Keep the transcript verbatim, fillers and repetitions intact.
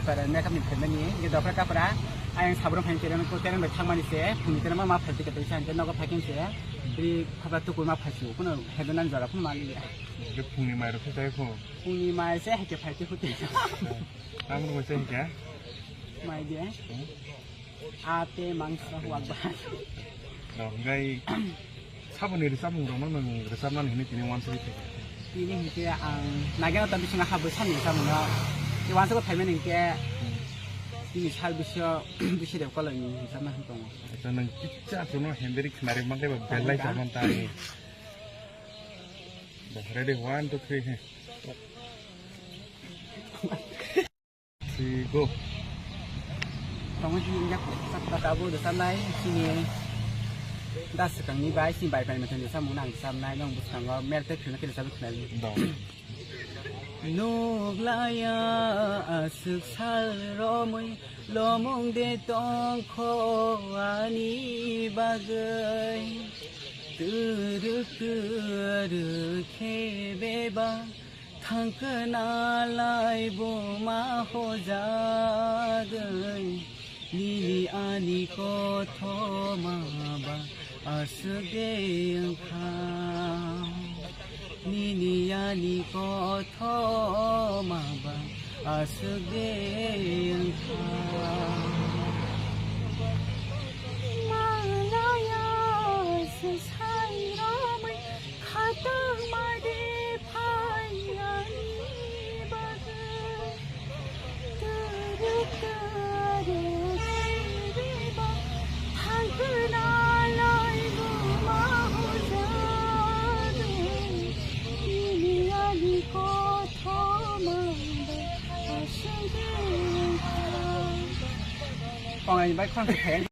Para makeup ni phaimani, hingke dopra kapra, ayang sabrum hai tereng ko tereng bai thangmani se, phungni tereng ma phai tike tei sa, hingke nogo phai khe se, bri khapra tukur ma phai su, kuno hedo nan jora phun mali. Hingke phungni mai rok khe chai kho. Phungni mai se hingke phai khe huti. Tamo rok se hingke? Mai de. Hmm? Ate mangsa huak ba. Rok gai. Saboni rwchapmung rokno nwng rwchapnani hwnwi tini uansugwi phaikha? Tini hinkhe ang nageno ta bisingo ha bwsani rwchapmungno. Tei uansukgo phaimani hinkhe tini sal bisingo bisi rok kolokni rwchapna hwn tongo. Acha, nwng kisa chuno hemberi khnari mankhe ba belai chaman ta ani. Ready, one, two, three, he. Three, go. Tongwi di injak sakta tabuk rwchapnai chini da swkangni bai chini bai bai methani rwchapmung nang rwchapnai nong bwskango mel tei philna khe rwchapwi khwnai. Dong. Nuglaya aswk sal romwi lomong de tongkho ani bagwi. Twrwk twrwk khe bebak thangkhe nalai buma hojagwi. Nini ani kothoma ba aswk de wngkha. Nini ani kothoma ba aswk de wngkha. Malaya se sai romwi khatungma de phai ani bagwi. Twrwk twrwk khe bebak thangkhe nalai buma hojagwi. Nini ani kothoma ba aswk de wngkha. Kongai bai khon khe.